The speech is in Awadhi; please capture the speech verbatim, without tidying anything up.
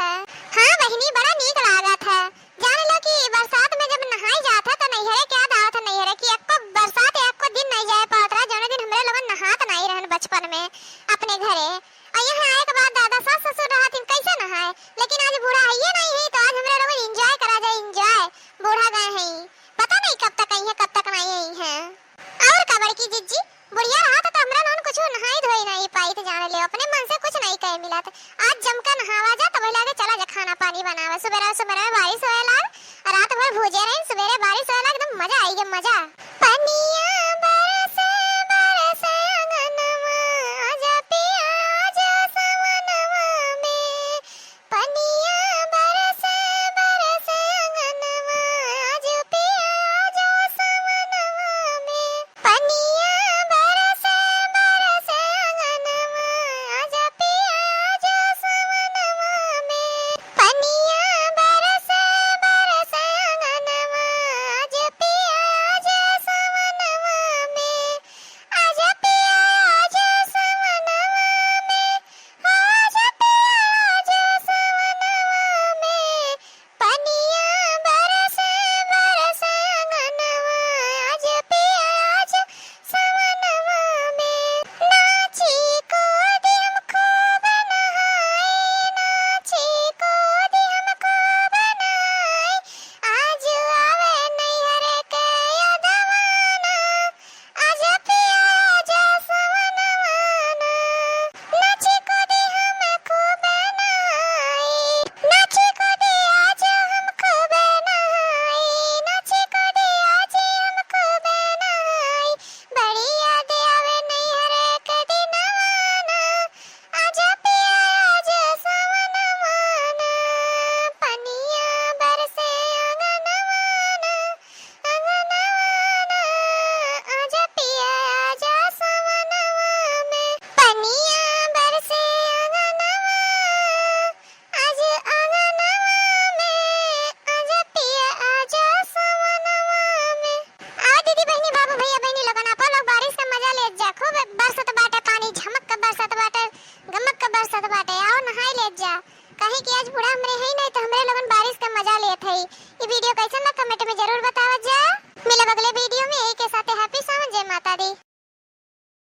है। हाँ बहिनी, बड़ा नीक लागत है। जान लो कि बरसात में जब नहाई जात है तो नैहरे के याद आवत है, नैहरे की। एक्को बरसात एक्को दिन नहीं जाए पावत रहा, जौने दिन हमरे लोगन नहात नहीं रहन बचपन में अपने घरे। और यहाँ आए के बाद दादा सास ससुर रहत हिन, कैसे नहाए? लेकिन आज बूढ़ा हइये नहीं है तो आज हमरे लोगन enjoy करा जाए, enjoy। बूढ़ा गए हैं, पता नहीं कब तक आई है, कब तक नहीं आई है। और का बड़की जिज्जी, बुढ़िया रहत तो हमरा लोगन कुछ नहाई धोई नहीं पाई थे, जाने ले अपने मन से कुछ नहीं कहे मिलत। आज जमका नहावा जा, तब लागे चला जा खाना पानी बनावे। सुबेरे सुबेरे में बारिश होए लाग, रात भर भूजे रही, सुबेरे बारिश होए लाग, एकदम मजा आई गया, मजा। पनिया बरसे बरसे अंगनवा, आजा पिया आजा सवनवा में। पनिया बरसे बरसे अंगनवा, आजा पिया आजा सवनवा में। पनिया बरसे बरसे अंगनवा, आजा पिया आजा सवनवा में। पनिया बरसे बरसे अंगनवा, आजा पिया आजा सवनवा में। आजा पिया आजा सवनवा में, आजा पिया आजा सवनवा में। पनिया बरसे बरसे अंगनवा, आजा पिया आजा सवनवा में। नाची कूदी हम खूब नहाई, नाची कूदी हम खूब नहाई। आज आवे नैहर के यादवा ना, आजा पिया आजा सवनवा ना। नाची कूदी हम खूब नहाई, नाची कूदी आज हम खूब नहाई, नाची कूदी आज हम खूब नहाई। बड़ी याद आवे नैहर के दिनवा ना, आजा पिया आजा सवनवा ना। पनिया बरसे अंगनवा ना, अंगनवा ना, आजा पिया आजा सवनवा में। पनिया बरसे अंगनवा, आज अंगनवा में, आजा पिया आजा सवनवा में। आओ दीदी बहिनी, बाबू भैया बहिनी लोगन, आपो लोग बारिश का मजा लेत जा। खूब बरसत बाटे पानी, झमक के बरसत बाटे, गमक के बरसत बाटे। आओ नहाई लेत जा। कहीं कि आज बूढ़ा हमरे हैं नहीं तो हमरे लोगन बारिश का मजा लेत हई। ई video कैसन लग comment में जरूर बतावत जा। मिलब अगले video में।